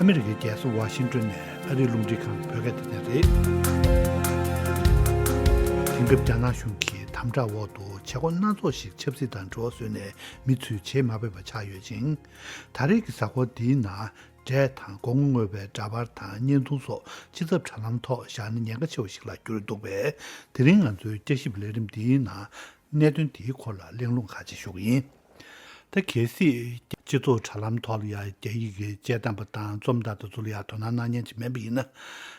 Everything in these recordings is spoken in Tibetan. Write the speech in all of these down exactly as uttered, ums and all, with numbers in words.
ཨ་མི་རི་ཀའི་རྒྱལ་ས་ཝ་ཤིང་ཏོན་ནས་ཨ་རིའི་རླུང་འཕྲིན་ཁང་གི་བོད་སྐད་སྡེ་ཚན་རེད། དེང་སྐབས་རྒྱ་ནག་གཞུང་གིས་དམ་དྲག་འོག་ཏུ་བྱེད་སྒོ་སྣ་ཚོགས་ཤིག་ཆབ་སྲིད་དང་འབྲེལ་བ་བཟོས་ནས་མི་ཚོས་བྱེད་མ་ཕོད་པ་ཆགས་ཡོད་ཅིང་། ད་རེས་ཀྱི་གཟའ་འཁོར་འདིའི་ནང་། འབྲས་དང་སྒོ་ང་རྔོན་པའི་འདྲ་པར་དང་བརྙན་ཐུང་སོགས་སྤྱི་ཚབ་དྲ་ལམ་ཐོག་བཞག་ན་ཉེན་ཁ་ཆེ་བ་ཞིག་ལ་གྱུར་འདུག་པས། དེ་རིང་ང་ཚོའི་བསྐྱར་ཞིབ་ལས་རིམ་འདིའི་ནང་གནད་དོན་དེའི་སྐོར་ལ་གླེང་སློང་ཁག་ཅིག་ཞུ་གི་ཡིན། ད་གལ་སྲིད་སྤྱི་ཚོགས་དྲ་ལམ་ཐོག་ལ་ཡང་རྒྱ་ཡིག་གི་དཔྱད་གཏམ་པ་དང་རྩོམ་པ་དེ་ཚོ་ལ་ཡང་དོ་སྣང་གནང་མཁན་ཅིག་མིན་པ་ཡིན་ན།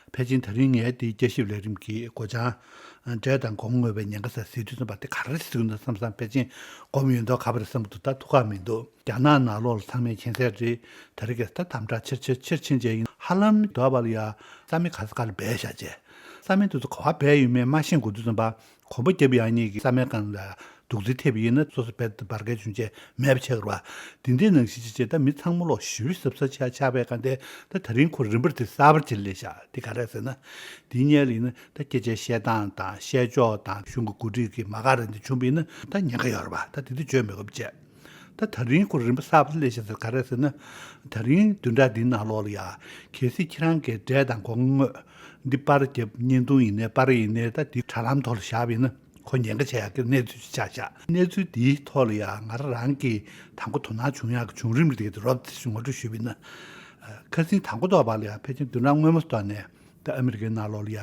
ཕལ་ཆེར་ད་རིང་ངས་འདིའི་བསྐྱར་ཞིབ་ལས་རིམ་གྱི་སྒོ་བྱང་། འབྲས་དང་སྒོ་ང་རྔོན་པའི་ཉེན་ཁ་ཟེར་ཟེར་དུས་ཙམ་པ་དེ་ག་རེ་ཟེར་གྱི་འདུག་བསམ་བསམ་ཕལ་ཆེར་སྒོམ་ཡོད་མདོག་ཁ་པོ་རེད་བསམ་གྱི་འདུག་ད་ཐུགས་ཁག་མི་འདུག་རྒྱ་ནག་ནང་ལོགས་ལ་ཚང་མས་མཁྱེན་གསལ་རེད། ད་རེས་ཀྱི་ད་དམ་དྲག་ཆེར་ཆེར་ཆེར་ཕྱིན་བྱས་ཡིན། ཧ་ལམ་འདོད་པ་ལ་ཡ་ས་མིག་ག་ས་ག་ལ་སྦས་བཞག་བྱས། ས་མིག་དེ་ཚོ་ག་བ་སྦས་ཡོད་མེད་མ་ཤེས་དགོས་དུས་ཙམ་པ། གོམ་པ་རྒྱབ་ཡག་གཉིས་ཀྱི་ས་མིག་སྒང་ལ་རྡུག་རྫི་ཐེབས་ཡིན་ན་སོ་སོ་བེད་འབར་གས་བྱུང་བྱས་མེད་པ་ཆགས་ཀྱི་རེད་བ། དེ་འདྲའི་ནང་བཞིན་བྱས་བྱས་ད་མི་ཚང་མ་ལོག་ཞུ་བི་ཟབ་ཟབ་ཆགས་ཆགས་པའི་སྒང་དེ་ད་ད་རིང་ཁོ་རིམ་པར་དེ་གསར་པར་ཅིག་སླེབས་ཤག་དེ་ག་རེ་ཟེར་ན། དེའི་སྔོན་ལ་ཡིན་ན་ད་སྐད་ཆ་བཤད་སྟངས་དང་བཤད་ཕྱོགས་དང་གཞུང་གི་འགོ་ཁྲིད་ཀྱི་མ་དགའ་རེ་འདི་བྱུང་བ་ཡིན་ན་ད་ཉེན་ཁ་ཡོད་རེད་བ། ད་དེ་འདྲ་བརྗོད་མི་དགོས་པ་བྱས། ད་ད་རིང་ཁོ་རིམ་པ་གསར་པ་སླེབས་ཤག་ཟེར་ག་རེ་ཟེར་ན། ད་རིང་བདུན་ཕྲག་འདིའི་ནང་ལོགས་ལ་ཡ། གལ་སྲིད་ཁྱེད་རང་གིས་འབྲས་དང་སྒོ་ང་རྔོན། འདི་པར་རྒྱབ་བརྙན་ཐུང་ཡིན་ནའི་པར་ཡིན་ནའི་ད་འདི་དྲ་ལམ་ཐོག་ལ་བཞག་པ་ཡིན་ན་ཁོ་ཉེན་ཁ་ཆེ་ཡག་གི་གནས་ཚུལ་ཅིག་ཆགས་ཤག་གནས་ཚུལ་འདིའི་ཐོག་ལ་ཡ་ང་རང་རང་གིས་དང་པོ་དོ་སྣང་བྱུང་ཡག་གི་བྱུང་རིམ་རེད་དེ་རོབ་ཙམ་ངོ་སྤྲོད་ཞུས་པ་ཡིན་ན། ཁ་སང་དང་པོ་ཐོག་བར་ལ་ཡ་ཕལ་ཆེར་བདུན་ཕྲག་སྔོན་མ་ཐོག་ནས་ད་ཨ་མི་རི་ཀའི་ནང་ལོགས་ལ་ཡ་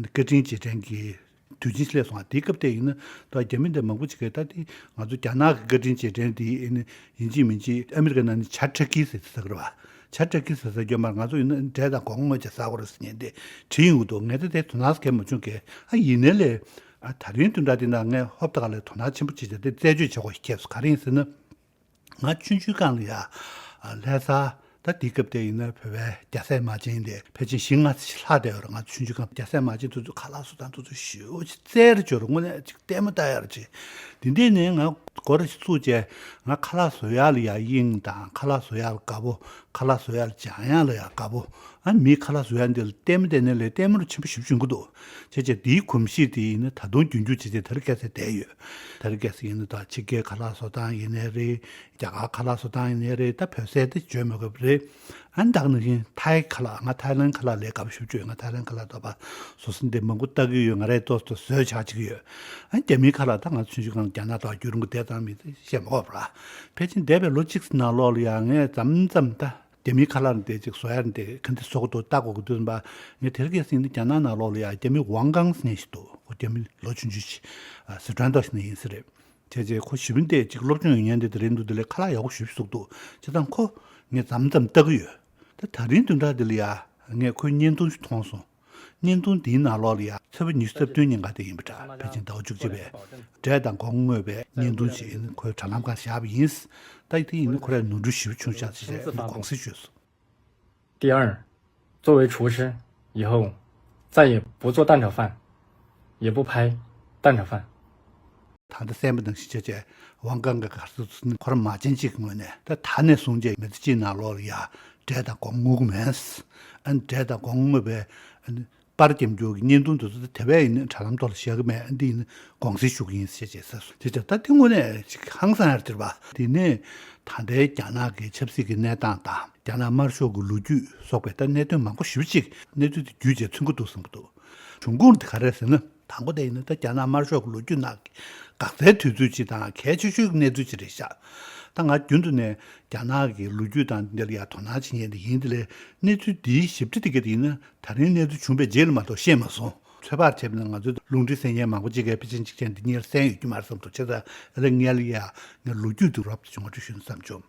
བཀའ་དྲིན་རྗེས་དྲན་གྱི་དུས་ཆེན་སླེབས་སོང་། དེའི་སྐབས་དེ་ཡིན་ན་ད་རྒྱ་མི་འདི་མང་པོ་ཅིག་གིས་ད་དེ་ང་ཚོ་རྒྱ་ནག་གི་བཀའ་དྲིན་རྗེས་དྲན་དེ་ཡིན་ན་ཡིན་གཅིག་མིན་གཅིག་ཨ་མི་རི་ཀ་ནང་ནས་ཇ་ཊ་ཀི་ཟེར་ཟེར་གི་རེད་བ། ཇ་ཊ་ཀི་ཟེར་ཟེར་རྒྱུ་མ་རེད། ང་ཚོ་ཡིན་ན་འབྲས་དང་སྒོ་ང་རྔོན་བྱས་ཟ་དགོས་རེད་ཟེར་མཁན་དེ་བྲིས་ཡོང་གི་འདུག་ངས་ད་དེ་དོ་སྣང་གང་ཡང་མ་བྱུང་གི། ཨ་ཡིན་ནའི་ལས། ཨ་ད་རིང་བདུན་ཕྲག་འདི་ནང་ངས་ཧོབ་ཏེ་ག་ལ་དོ་སྣང་ཆེན་པོ་བྱས་བྱས་དེ་རྩད་གཅོད་བྱེད་དགོས་ཤིག་ཁེལ་སོང་། ག་རེ་ཡིན་ཟེར་ན། ང་ཆུང་ཆུང་སྒང་ལ་ཡ། ལྷ་ས། ད་དེའི་སྐབས་དེ་ཡིན་ན་བོད་པའི་རྒྱ་སྲས་མ་བྱན་དེ་ཕལ་ཆེར་བཞི་ལྔ་ཙམ་ལྷག་བསྡད་ཡོད་རེད། ང་ཆུང་ཆུང་སྒང་རྒྱ་སྲས་མ་བྱན་དེ་ཚོ་ཁ་ལག་བཟོ་སྟངས་དེ་ཚོ་ཞེ་པོ་ཅིག་རྩལ་རེ་བྱོས་རེད། དངོས་གནས་ཅིག་ལྟད་མོ་ལྟ་ཡག་རེད་ཅིག་དེ་འདྲས་ནས་ང་སྒོ་ར་ཞིག་བཙུགས་བྱས་ང་ཁ་ལག་བཟོ་ཡག་ལ་ཡ་དབྱིངས་དང་ཁ་ལག་བཟོ་ཡག་ལ་དགའ་པོ། ཁ་ལག་བཟོ་ཡག་ལ་སྦྱང་ཡག་ལ་ཡ་དགའ་པོ། ཨ་མིའི་ཁ་ལག་བཟོ་ཡག་འདི་ལ་ལྟད་མོ་བལྟས་ནས་ལས་ལྟད་མོ་རུ་ཆེན་པོ་ཞེ་པོ་བྱུང་གི་འདུག་བྱས་བྱས་དེའི་གོམས་གཤིས་དེ་ཡིན་ན་ད་དུང་རྒྱུན་འཁྱོངས་བྱས་བྱས་དེ་རིང་ཁ་སང་བསྡད་ཡོད། དེ་རིང་ཁ་སང་ཡིན་ན་ད་ཕྱི་རྒྱལ་ཁ་ལག་བཟོ་སྟངས་ཡིན་ནའི་རེད། རྒྱ་གར་ཁ་ལག་བཟོ་སྟངས་ཡིན་ནའི་རེད། ད་བོད་ཟས་དེ་བརྗོད་མི་དགོས་པ་རེད། ཨ་ནི་ད་ག་ནང་བཞིན་ཐའི་ཁ་ལག་ང་ཐའི་ལན་ཁ་ལག་ལས་དགའ་པོ་ཞེ་པོ་ཅིག་ཡོད། ང་ཐའི་ལན་ཁ་ལག་ད་བ་བཟོ་ས་འདི་མང་པོ་ལྟ་གི་ཡོད། ང་རས་ཏོག་ཙམ་བཟོས་བཞག་བྱེད་ཀྱི་ཡོད། ཨ་རྒྱ་མིའི་ཁ་ལག་ད་ང་ཆུང་ཆུང་སྒང་རྒྱ་ནག་ཐོག་རྒྱུན་རིང་པོ་བསྡད་ཙང་མི་ཤེས་མ་དགོས་པ་ར། ཕལ་ཆེར་འདས་པའི་ལོ་གཅིག་ཙམ་ནང་ལོགས་ལ་ཡང་ངས་མཚམས་མཚམས་ད། རྒྱ་མིའི་ཁ་ལག་འདི་ཅིག་བཟོ་ཡག་འདི་ག་འདི་བཟོ་གི་འདུག་ལྟ་དགོས་ཀྱི་འདུག་ཟེར་བ། ངས་དེ་རིང་ཁ་སང་ནི་རྒྱ་ནག་ནང་ལོགས་ལ་ཡ་རྒྱ་མི་ཝང་ཀང་ཟེར་མཁན་ཞིག་འདུག་ཁོ་རྒྱ་མི་ལོ་ཆུང་ཆུང་ཞིག་ཨ་སི་ཁྲོན་ཏོ་ཞིག་ནས་ཡིན་ས་རེད། བྱས་རྗེས་ཁོ་ཞི་མི་འདི་ཅིག་སློབ་སྦྱོང་ཡོད་མཁན་འདི་དེ་རིང་འདུག་དེ་ལས་ཁ་ལག་ཡག་པོ་ཞེ་པོ་ཞིག་འདུག་བྱས་ཙང་ཁོ་ངས་མཚམས་མཚམས་ལྟ་གི་ཡོད། ད་ད་རིང་བདུན་ཕྲག་འདི་ལ་ཡ་ངས་ཁོའི་བརྙན་ཐུང་ཞིག་མཐོང་སོང་། བརྙན་ཐུང་འདིའི་ནང་ལོགས་ལ་ཡ་ཚེས་པ་ཉི་ཤུ་རྩ་བདུན་ཉིན་ཀ་དེ་ཡིན་པ་འདྲ། ཕལ་ཆེར་ཟླ་བ་བཅུ་གཅིག་པའི་འབྲས་དང་སྒོ་ང་རྔོན་པའི་བརྙན་ཐུང་ཞིག་ཡིན། ཁོའི་དྲ་ལམ་སྒང་བཞག་པ་ཡིན། ད་དེ་ཡིན་ན་ཁོ་རའི་ནོར་འཁྲུལ་ཞེ་པོ་བྱུང་ཤག་ཅེས་ནས་དགོངས་སེལ་ཞུས་སོང་། 第二，作为厨师，以后再也不做蛋炒饭，也不拍蛋炒饭。 ད་ལྟ་གསན་པ་ནང་བཞིན་བྱས་བྱས་ཝང་ཀང་གི་ག་རེ་ཟེར་ཁོ་རང་མ་བྱན་གཅིག་གི་ངོས་ནས་ད་ད་ནས་བཟུང་བྱས་མི་ཚེ་གཅིག་ནང་ལོགས་ལ་ཡ་འབྲས་དང་སྒོ་ང་རྔོན་གྱི་མེད། ཨ་ནི་འབྲས་དང་སྒོ་ང་རྔོན་པའི་ཨ་ནི་པར་རྒྱབ་སྐྱོར་གྱི་བརྙན་ཐུང་དེ་ཚོ་དེ་བས་ཡིན་ན་དྲ་ལམ་ཐོག་ལ་བཞག་གི་མེད། ཨ་འདི་ཡིན་ན་དགོངས་སེལ་ཞུ་གི་ཡིན་ཞེས་བྱས་ཟེར་སོང་། དེ་ཚོ་ད་དེ་དངོས་གནས་ཅིག་ཧང་སང་ཡག་རེད་པ། དེ་ནས་ད་ལྟའི་རྒྱ་ནག་གི་ཆབ་སྲིད་ཀྱི་གནས་སྟངས་དང་རྒྱ་ནག་དམར་ཤོག་གི་ལོ་རྒྱུས་སོགས་པའི་ད་གནད་དོན་མང་པོ་ཞེ་པོ་ཅིག་གནས་ཚུལ་དེ་བརྒྱུད་བྱས་མཚོན་གྱི་འདུག་བསམ་གྱི་འདུག་འབྱུང་ཁུངས་དེ་ག་རེ་ཟེར་ན། དང་པོ་དེ་ཡིན་ན་ད་རྒྱ་ནག་དམར་ཤོག་གི་ལོ་རྒྱུས་ནང་གི་འགག་རྩའི་དུས་ཚོད་ཅིག་དང་གལ་ཆེ་ཤོས་ཀྱི་གནས་ཚུལ་ཅིག་རེད་ཤག་ད་ང་རྒྱུན་དུ་ནས་རྒྱ་ནག་གི་ལོ་རྒྱུས་དང་འདི་ལ་ཡ་དོ་སྣང་བྱེད་མཁན་དེ་ཡིན། དེ་ལས་གནས་ཚུལ་འདིའི་ཞིབ་ཕྲ་དེ་ག་དེ་ཡིན་ན་ད་རིང་གནས་ཚུལ་བྱུང་བའི་རྗེས་ལ་མ་གཏོགས་ཤེས་མ་སོང་། ཚོད་དཔག་བྱས་པ་ན་ང་ཚོའི་རླུང་འཕྲིན་གསན་མཁན་མང་པོ་ཅིག་གིས་ཕལ་ཆེར་གཅིག་ཅན་འདི་གཉིས་ལ་གསན་ཡོད་ཀྱི་མ་རེད་བསམ་འདུག་བྱས་ཙང་ཨ་ལེ་ངས་ལ་ཡ་ངས་ལོ་རྒྱུས་དེ་རོབ་ཙམ་ངོ་སྤྲོད་ཞུས་ན་བསམ་བྱུང་།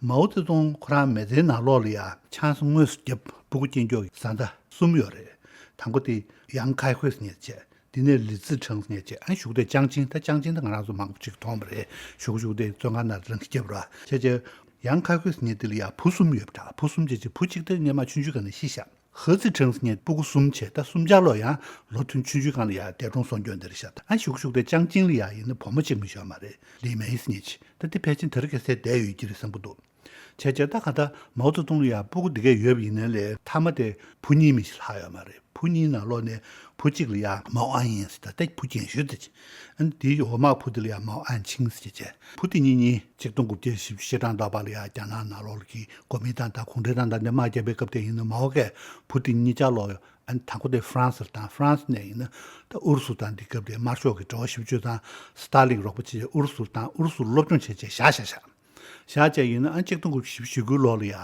མའོ་ཙེ་ཏུང་ཁོ་རང་མི་ཚེའི་ནང་ལོགས་ལ་ཡ་ཆང་ས་དངོས་སུ་བརྒྱབ་སྤུ་གུ་སྐྱེ་མགྱོགས་ཀྱི་བཟའ་ཟླ་གསུམ་ཡོད་རེད། དང་པོ་དེ་ཡང་ཁའི་ཧུའེ་ཟེར་མཁན་བྱས། དེ་ནས་ལི་ཙི་ཁྲང་ཟེར་མཁན་བྱས། ཨ་ཞུགས་དེ་ཅང་ཅིང་ད་ཅང་ཅིང་ད་ང་རང་ཚོ་མང་པོ་ཅིག་མཐོང་བ་རེད། ཞུགས་ཞུགས་དེ་བཙོན་ཁང་ནང་རང་གི་བརྒྱབ་ར་བྱས་བྱས། ཡང་ཁའི་ཧུའེ་ཟེར་མཁན་དེ་ལ་ཡ་བུ་གསུམ་ཡོད་པ་འདྲ། བུ་གསུམ་བྱས་བྱས་བུ་གཅིག་དེ་སྔོན་མ་ཆུང་ཆུང་སྒང་ནས་ཤི་ཤག་ཧེ་ཙི་ཁྲང་ཟེར་མཁན་སྤུ་གུ་གསུམ་བྱས་ད་གསུམ་ཆར་ལོ་ཡང་ལོ་ཐོན་ཆུང་ཆུང་སྒང་ལ་ཡ་འདས་གྲོངས་སོང་རྒྱུ་འདི་རེད་ཤག་ཨ་ཞུགས་ཞུགས་དེ་ཅང་ཅིང་ལ་ཡ་ཡིན་ན་བུ་མོ་གཅིག་མ་ཤི་ཡོད་མ་རེད། ལི་མེ་ཡི་ཟེར་མཁན་ཅིག་ད་དེ་ཕལ་ཆེར་དེ་རིང་ཁ་སང་བསྡད་ཡོད་ཀྱི་རེད་བསམ་གྱི་འདུག་བྱས་བྱས་ད་ག་ད་མའོ་ཙེ་ཏུང་ལ་ཡ་སྤུ་གུ་འདི་གས་ཡོད་པ་ཡིན་ནའི་ལས་མཐའ་མ་དེ་བུ་གཉིས་མི་ཞིག་ལྷག་ཡོད་མ་རེད། བུ་གཉིས་ནང་ལོགས་ནས་བུ་གཅིག་ལ་ཡ་མའོ་ཨན་ཡིན་ཟེར། ད་ལྟ་བུ་རྒན་ཤོས་དེ་ཅི། ཨ་ནི་དེའི་འོག་མ་བུ་དེ་ལ་ཡ་མའོ་ཨན་ཆིང་ཟེར་བྱས། བུ་དེ་གཉིས་གཉིས་ཆིག་སྟོང་དགུ་བརྒྱ་བཞི་བཅུ་ཞེ་གྲངས་ལྷག་པ་ལ་ཡ་རྒྱ་ནག་ནང་ལོགས་ཀྱི་གོ་མིན་ཏང་དང་གུང་ཁྲན་ཏང་དང་འདི་དམག་རྒྱག་པའི་སྐབས་དེ་ཡིན་ན། མའོ་གིས་བུ་དེ་གཉིས་ཆ་ལོ། ཨ་ནི་དང་པོ་དེ་ཧྥ་རན་སི་དང་། ཧྥ་རན་སི་ནས་ཡིན་ན་ད་ཨུ་རུ་སུ་དང་འདི་སྐབས་དེ་དམར་ཤོག་གི་འབྲེལ་བ་ཞེ་པོ་ཅིག་དང་། སི་ཏཱ་ལིན་རོགས་པ་བྱས་བྱས་ཨུ་རུ་སུ་དང་། ཨུ་རུ་སུ་སློབ་སྦྱོང་བྱས་བྱས་བཞག་བཞག་བཞག་བཞག་བྱས་ཡིན་ན། ཨ་ནི་ཆིག་སྟོང་དགུ་བརྒྱ་བཞི་བཅུ་ཞེ་དགུའི་ལོ་ལ་ཡ་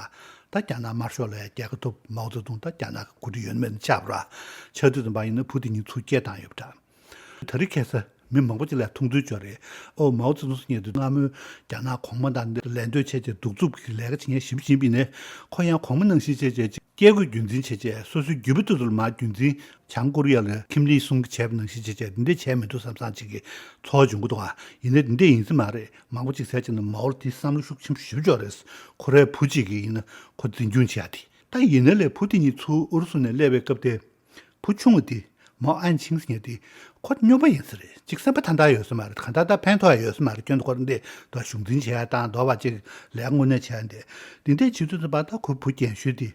ད་རྒྱ་ནག་དམར་ཤོག་ལ་ཡ་རྒྱལ་ཁ་ཐོབ། མའོ་ཙེ་ཏུང་ད་རྒྱ་ནག་གི་འགོ་ཁྲིད་ཡོད་མེད་ནི་ཆགས་པ་ར། ཆགས་དུས་ཙམ་པ་ཡིན་ན་བུ་དེ་གཉིས་ཚུར་སྐྱེལ་བཏང་ཡོད་པ་འདྲ། ད་རེས་ཁ་སང་མི་མང་པོ་ཅིག་ལ་མཐོང་ཚུལ་ཅིག་རེད། ཨོ་མའོ་ཙེ་ཏུང་ཟེར་མཁན་དེ་སྔ་མོའི་རྒྱ་ནག་གོང་མ་དང་འདི་ལད་ཟློས་བྱས་བྱས་གདུག་རྩུབ་ཀྱི་ལས་ཀ་བྱེད་མཁན་ཞེ་པོ་ཅིག་ཡིན་པ་ཡིན་ནའི། ཁོ་ཡང་གོང་མ་ནང་བཞིན་བྱས་བྱས་ཅིག་སྐྱེ་དགུའི་རྒྱུད་འཛིན་བྱས་བྱས། སོ་སོའི་རྒྱུད་པ་དེ་ཚོ་ལ་མར་རྒྱུད་འཛིན། བྱང་ཀོ་རི་ཡ་ལ་ཁིམ་ལི་སུང་གིས་བྱས་པ་ནང་བཞིན་བྱས་བྱས། འདི་འདྲ་བྱས་མི་འདུག་བསམ་བསམ་ཅིག་གི་ཚོར་བ་བྱུང་གི་འདུག་ཨ། ཡིན་ནའི་འདི་འདྲ་ཡིན་ས་མ་རེད། མང་པོ་ཅིག་ཟེར་བྱས་ན་མའོ་ལ་དེ་བསམ་བློ་ཤུགས་ཆེན་པོ་ཞེ་པོ་ཅིག་ཡོད་རེད། ཁོ་རའི་བུ་གཅིག་གིས་ཡིན་ན་ཁོ་འཛིན་སྐྱོང་བྱེད་ཡ་དེ། ད་ཡིན་ནའི་ལས་བུ་དེ་གཉིས་ཚུར་ཨུ་རུ་སུ་ནས་སླེབས་པའི་སྐབས་དེ། བུ་ཆུང་བ་དེ་མའོ་ཨན་ཆིང་ཟེར་མཁན་དེ་ཁོ་སྨྱོན་པ་ཡིན་ས་རེད། ཅིག་སེམས་པ་ཐང་ཐང་ཡོད་ས་མ་རེད། གང་ལྟར་ད་ཕན་ཐོགས་ཡ་ཡོད་ས་མ་རེད། ཁྱོན་དུ་ཁོ་རང་འདི་ད་གཞུང་འཛིན་བྱེད་ཡ་དང་། དོ་བ་ཅིག་ལས་དངོས་གནས་བྱེད་ཡ་འདི། འདི་འདྲས་བྱེད་དུས་ཙམ་པ་ད་ཁོའི་བུ་རྒན་ཤོས་དེ་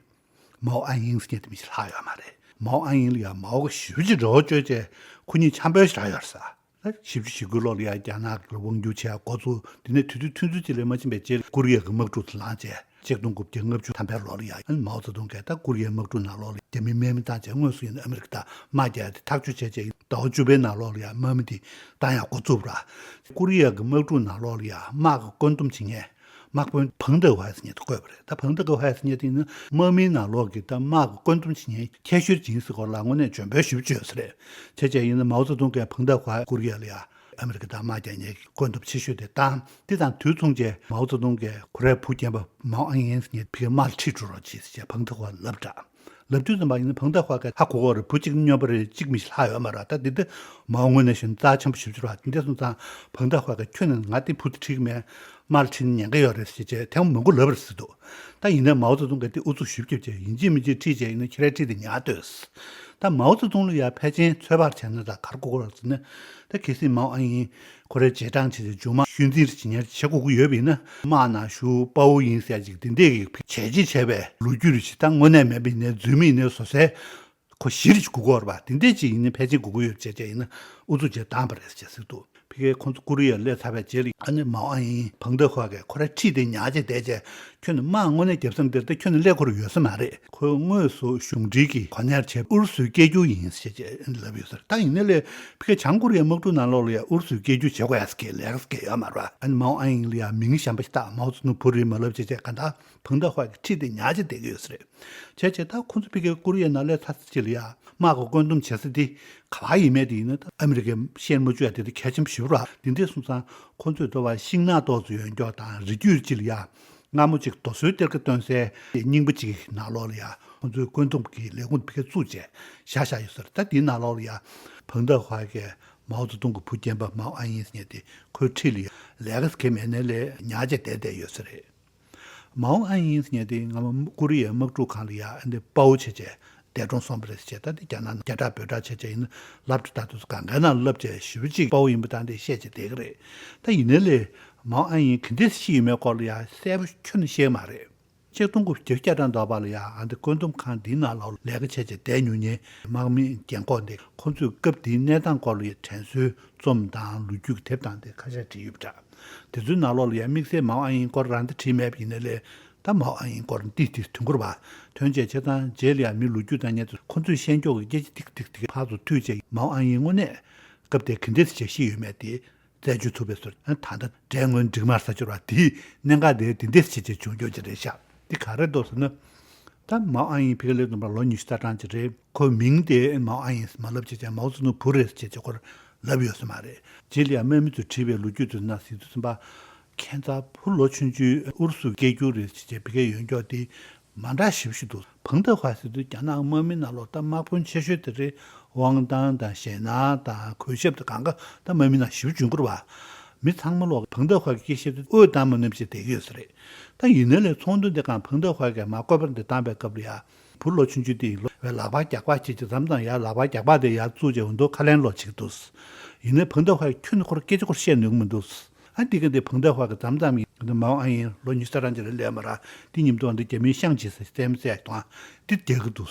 མའོ་ཨན་ཡིང་ཟེར་མཁན་དེ་མི་ཞིག་ལྷག་ཡོད་མ་རེད། མའོ་ཨན་ཡིང་ལ་ཡ་མའོ་གིས་ཞེ་པོ་ཅིག་འབྲེལ་བ་བཅོལ་བྱས་ཁོ་གཉིས་འཆམ་པོ་ཞིག་རག་ཡོད་རེད་ས། ད་བཞི་བཅུ་ཞེ་དགུ་ལོ་ལ་ཡ་རྒྱ་ནག་ལ་དབང་བསྒྱུར་བྱེད་ཡ་འགོ་བཙུགས། དེ་ནས་དུས་ཚོད་ཐུང་ཚོད་ཅིག་ལས་མ་ཕྱིན་པའི་རྗེས་ལ་ཀོ་རི་ཡ་གི་དམག་འཁྲུག་དེ་ལངས་བྱས། ཆིག་སྟོང་དགུ་བརྒྱ་ལྔ་བཅུ་ཐམ་པའི་ལོ་ལ་ཡ། ཨ་ནི་མའོ་ཙེ་ཏུང་གིས་ད་ཀོ་རི་ཡའི་དམག་འཁྲུག་ནང་ལོགས་ལ་རྒྱ་མི་རྨས་མེད་བཏང་བྱས། དངོས་སུ་ཡིན་ན་ཨ་མི་རི་ཀ་དང་དམག་རྒྱག་ཡ་དེ་ཐག་གཅོད་བྱས་བྱས། ཟླ་བ་བཅུ་པའི་ནང་ལོགས་ལ་ཡ་དམག་མི་དེ་བཏང་ཡ་འགོ་བཙུགས་པ་ར། ཀོ་རི་ཡ་གི་དམག་འཁྲུག་ནང་ལོགས་ལ་ཡ་དམག་གི་བཀོད་འདོམས་བྱེད་མཁན། དམག་དཔོན་ཕང་ཏེ་ཧྭ་ཟེར་མཁན་དེ་བསྐོས་པ་རེད། ད་ཕང་ཏེ་ཧྭ་ཟེར་མཁན་དེ་ནི་དམག་མིའི་ནང་ལོགས་ཀྱི་ད་དམག་གི་བཀོད་འདོམས་བྱེད་མཁན་ཁྱད་ཤོས་ཅིག་ཡིན་ཟེར་སྐོར་ལ་དངོས་གནས་འཇོན་པོ་ཞེ་པོ་ཅིག་ཡོད་ས་རེད། བྱས་བྱས་ཡིན་ན་མའོ་ཙེ་ཏུང་གིས་ཕང་ཏེ་ཧྭ་ཀོ་རི་ཡ་ལ་ཡ་ཨ་མི་རི་ཀ་དང་དམག་རྒྱག་མཁན་གྱི་བཀོད་འདོམས་ཆེ་ཤོས་དེ་བཏང་། དེ་དང་དུས་མཚུངས་བྱས་མའོ་ཙེ་ཏུང་གིས་ཁོ་རའི་བུ་རྒན་པ་མའོ་ཨན་ཡིན་ཟེར་མཁན་ཕ་གིར་དམག་ལ་ཁྲིད་འགྲོ་རོགས་གྱིས་ཟེར་བྱས་ཕང་ཏེ་ཧྭ་ལབ་དྲགས། ལབ་དུས་ཙམ་པ་ཡིན་ན་ཕང་ཏེ་ཧྭ་གིས་ཧ་གོ་གོ་རེད། བུ་གཅིག་སྨྱོན་པ་རེད། གཅིག་མི་ཞིག་ལྷག་ཡོད་མ་རེད། ད་འདི་འདི་མའོ་དངོས་གནས་བཤད་ན་རྩ་ཆེན་པོ་ཞེ་པོ་ཅིག་རེད་པ། དེ་འདྲ་སོང་ཙང་ཕང་ཏེ་ཧྭ་གིས་ཁྱོན་ནས་ང་དེ་བུ་དེ་ཁྲིད་ཀྱི་མེད། དམག་ལ་ཁྲིད་ན་ཉེན་ཁ་ཡོད་རེད་ཟེར་བྱས་ཐེངས་མང་པོ་ལབ་རེད་ཟེར་འདུག་ད་ཡིན་ནའི་མའོ་ཙེ་ཏུང་གིས་དེ་ཨུ་ཚུགས་ཞེ་པོ་བརྒྱབ་བྱས། ཡིན་གཅིག་མིན་གཅིག་ཁྲིད་བྱས་ཡིན་ན་ཁྱེད་རང་ཁྲིད་དེ་ཉར་སྡོད། ད་མའོ་ཙེ་ཏུང་ལ་ཡ་ཕལ་ཆེར་ཚོད་དཔག་བྱས་ན་ད་ག་རེ་གོ་གི་རེད་ཟེར་ན། ད་གལ་སྲིད་མའོ་ཨན་ཡིན་ཁོ་རའི་རྗེས་འབྲང་བྱས་ཏེ་མཇུག་མ་ཤུལ་འཛིན་རེ་བྱེད་མཁན་བྱེད་དགོས་ཀྱི་ཡོད་པ་ཡིན་ན། དམག་ནང་ཞུགས། དཔའ་བོ་ཡིན་ཟེར་ཡ་ཅིག་དེ་འདྲས་ཀྱི་བྱས་རྗེས་བྱས་པའི་ལོ་རྒྱུས་རེ་ཞིག་ད་དངོས་གནས་མེད་པ་ཡིན་ནའི་རྫུན་མ་ཡིན་ནའི་བཟོ་སའི་ཁོ་གཞི་རེ་ཞིག་དགོས་ཀྱི་ཡོད་རེད་པ། དེ་འདྲས་ཅིག་ཡིན་ན་ཕལ་ཆེར་དགོས་ཀྱི་ཡོད་པ་བྱས་བྱས་ཡིན་ན་ཨུ་ཚུགས་བྱས་བཏང་པ་རེད་ཟེར་ཟེར་འདུག་ཕ་གིར་ཁོང་ཚོ་ཀོ་རི་ཡར་སླེབས་ཚར་བའི་རྗེས་ལ་ཨ་ནི་མའོ་ཨན་ཡིན་ཕང་ཏེ་ཧྭ་གིས་ཁོ་རང་ཁྲིད་དེ་ཉར་བྱས་བསྡད་བྱས། ཁྱོད་ནི་དམག་དངོས་གནས་རྒྱབ་ས་འདིར་ད་ཁྱོད་ནི་སླེབས་ཁོ་རང་ཡོད་ས་མ་རེད། ཁོས་དངོས་སུ་གཞུང་འབྲེལ་གྱི་གོ་གནས་བྱས་ཨུ་རུ་སུའི་སྐད་སྒྱུར་ཡིན་ཟེར་བྱས་ལབ་ཡོད་ས་རེད། ད་ཡིན་ནའི་ལས་ཕ་གིར་བྱང་ཀོ་རི་ཡའི་དམག་འཁྲུག་ནང་ལོགས་ལ་ཡང་ཨུ་རུ་སུའི་སྐད་སྒྱུར་བྱེད་དགོས་ཡ་ཟེར་མཁན་ལས་ཀ་ཟེར་མཁན་ཡོད་མ་རེད་པ། ཨ་ནི་མའོ་ཨན་ཡིན་ལ་ཡང་མིང་གཞན་པ་ཞིག་བཏགས། མའོ་ཙེ་ཏུང་བུ་རེད་མ་ལབ་བྱས་བྱས། གང་ལྟར་ཕང་ཏེ་ཧྭ་གིས་ཁྲིད་དེ་ཉར་བྱས་བསྡད་ཀྱི་ཡོད་ས་རེད། བྱས་བྱས་ད་ཁོང་ཚོ་ཕ་གིར་ཀོ་རི་ཡའི་ནང་སླེབས་ཚར་ཚར་རྗེས་ལ་ཡ་དམག་གི་བཀོད་འདོམས་བྱེད་ས་དེ་ག་པར་ཡིན་མིན་དེ་ཡིན་ན་ད་ཨ་མི་རི་ཀས་ཤེས་མ་བཅུག་ཡ་དེ་དེ་གལ་ཆེན་པོ་ཞེ་པོ་རེད་པ། དེ་འདྲས་སོང་ཙང་ཁོང་ཚོས་འདྲ་པར་ཤིང་ནགས་ཏོག་ཙམ་ཡོད་མཁན་དང་རི་རྒྱུད་ཅིག་ལ་ཡ་སྔ་མོ་ཅིག་རྡོ་སོལ་གཏེར་ཁ་བཏོན་སའི་རྙིང་པ་ཅིག་གི་ནང་ལོགས་ལ་ཡ་ཁོང་ཚོས་བཀོད་འདོམས་ཀྱི་ལས་ཁུངས་དེ་ཕ་གིར་བཙུགས་བྱས་བཞག་བཞག་ཡོད་ས་རེད། ད་དེའི་ནང་ལོགས་ལ་ཡ་ཕང་ཏེ་ཧྭ་གིས་མའོ་ཙེ་ཏུང་གི་བུ་རྒན་པ་མའོ་ཨན་ཡིན་ཟེར་མཁན་དེ་ཁོའི་འཁྲིས་ལ་ཡ་ལས་ཀ་ཟེར་མཁན་མེད་ནའི་ལས་ཉར་བྱས་བསྡད་བསྡད་ཡོད་ས་རེད། མའོ་ཨན་ཡིན་ཟེར་མཁན་དེ་སྔ་མ་ཀོ་རི་ཡའི་དམག་འཁྲུག་སྒང་ལ་ཡ་ཨ་འདི་དཔའ་བོ་བྱས་བྱས་འདས་གྲོངས་སོང་བ་རེད་ཟེར་བྱས། ད་འདི་རྒྱ་ནག་ནང་རྒྱ་གྲགས་བོད་གྲགས་བྱས་བྱས་ཡིན་ན་ལབ་འགྲོ། ད་དུང་གང་གའི་ནང་ལབ་བྱས་ཞེ་པོ་ཅིག་དཔའ་བོ་ཡིན་པ་དང་དེ་བཤད་བྱས་བསྡད་ཀྱི་རེད། ད་ཡིན་ནའི་ལས་མའོ་ཨན་ཡིན་ག་འདྲས་ཤི་ཡོད་མེད་སྐོར་ལ་ཡ་གསལ་པོ་ཁྱོན་ནས་ཤེས་ཀྱི་མ་རེད། ཆིག་སྟོང་དགུ་བརྒྱ་བརྒྱད་ཅུ་གྱ་གྲངས་འདྲ་པོ་ལ་ཡ་ཨ་འདི་བཀོད་འདོམས་ཁང་འདིའི་ནང་ལ་ལས་ཀ་བྱས་བྱས་བསྡད་མྱོང་མཁན་དམག་མི་རྒན་འཁོགས་འདི་ཁོང་ཚོས་སྐབས་དེའི་གནས་སྟངས་སྐོར་ལ་ཡ་དྲན་གསོའི་རྩོམ་དང་ལོ་རྒྱུས་ཀྱི་དེབ་དང་དེ་ཁ་ཤས་བྲིས་ཡོད་པ་འདྲ། དེ་ཚོའི་ནང་ལོགས་ལ་ཡ་དམིགས་བསལ་མའོ་ཨན་ཡིན་སྐོར་རང་དེ་བྲིས་མེད་པ་ཡིན་ནའི་ལས་ད་མའོ་ཨན་ཡིན་སྐོར་འདི་དེ་དོན་གོ་རེད་པ། དོན་བྱས་བྱས་ཙང་རྗེས་ལ་ཡ་མི་ལོ་རྒྱུས་དང་དེ་ཚོ་ཁོང་ཚོས་ཤེས་མགྱོགས་ཀྱི་སྐད་ཆ་ཏིག་ཏིག་ཏིག་ཕར་ཚུར་མཐུད་བྱས་མའོ་ཨན་ཡིན་དངོས་གནས་སྐབས་དེ་ག་འདྲས་བྱས་ཤི་ཡོད་མེད་དེ་རྩད་གཅོད་ཐུབ་པའི་བཟོ་འདྲ། ད་ལྟ་འདྲ་དངོས་འགྲིག་མ་རེད་ཟེར་གྱི་རེད་པ། དེའི་གནད་འགག་དེ་དེ་འདྲས་བྱས་བྱས་བྱུང་ཡོད་ཀྱི་རེད་ཤག་དེ་ག་རེ་འདུག་ཟེར་ན། ད་མའོ་ཨན་ཡིན་ཕ་གིར་སླེབས་དུས་ལོ་ཉི་ཤུ་རྩ་གྲངས་ཅིག་རེད། ཁོའི་མིང་དེ་མའོ་ཨན་ཡིན་ཟེར་མ་ལབ་བྱས་བྱས་མའོ་ཙེ་ཏུང་བུ་རེད་ཟེར་བྱས་བྱས་ཁོར་ལབ་ཡོད་ས་མ་རེད། རྗེས་ལ་ཡང་དམག་མི་ཚོས་བྲིས་པའི་ལོ་རྒྱུས་དེ་ནང་གཟིགས་དུས་ཙམ་པ། ཁྱད་མཚར་བུ་ལོ་ཆུང་ཆུང་ཨུ་རུ་སུའི་སྐད་སྒྱུར་རེད་ཟེར་བྱས་ཕ་གིར་ཡོང་མགྱོགས་དེ་མ་འདྲ་ཞེ་པོ་ཞིག་འདུག་ཕང་ཏེ་ཧྭ་ཟེར་དུས་རྒྱ་ནག་དམག་མི་ནང་ལོགས་ད་དམག་དཔོན་ཆེ་ཤོས་དེ་རེད། དབང་ཐང་དང་ཞེད་སྣང་དང་གུས་ཞབས་དེ་གང་ག་ད་དམག་མི་ནང་ཞེ་པོ་བྱུང་གི་རེད་པ། མི་ཚང་མ་ལོག་ཕང་ཏེ་ཧྭ་གི་སྐད་བཤད་དུས་འོད་བཏང་མ་ནུབ་བྱས་བསྡད་ཀྱི་ཡོད་ས་རེད། ད་ཡིན་ནའི་ལས་ཚོགས་འདུ་འདི་སྒང་ཕང་ཏེ་ཧྭ་གིས་མར་བཀོད་པ་འདི་བཏང་པའི་སྐབས་ལ་ཡ། བུ་ལོ་ཆུང་ཆུང་དེ་ཡིས་ལོ་བའི་ལག་པ་རྒྱག་པ་བྱེད་ཀྱི་མཚམས་མཚམས་ཡར་ལག་པ་རྒྱག་པ་དེ་ཡར་བཙུགས་བྱས་འོ་འདུག་ཁ་ལན་སློག་བྱེད་ཀྱི་འདུག་ཡིན་ནའི་ཕང་ཏེ་ཧྭ་ཡིས་ཁྱོན་ནས་ཁོར་སྐད་ཆ་ཁོར་བཤད་ནུས་ཀྱི་མི་འདུག་ཨ་འདི་ག་འདི་ཕང་ཏེ་ཧྭ་གིས་མཚམས་མཚམས་ཡིན་ན་མའོ་ཨན་ཡིན་ལོ་ཉི་ཤུ་རྩ་གྲངས་ཅིག་རེད་སླེབས་མ་ར། དེ་མཉམ་དུ་འདི་རྒྱ་མིའི་ཤང་ཆེ་ས་སེམས་སྲེག་དང་འདི་རྒྱག་གི་འདུག་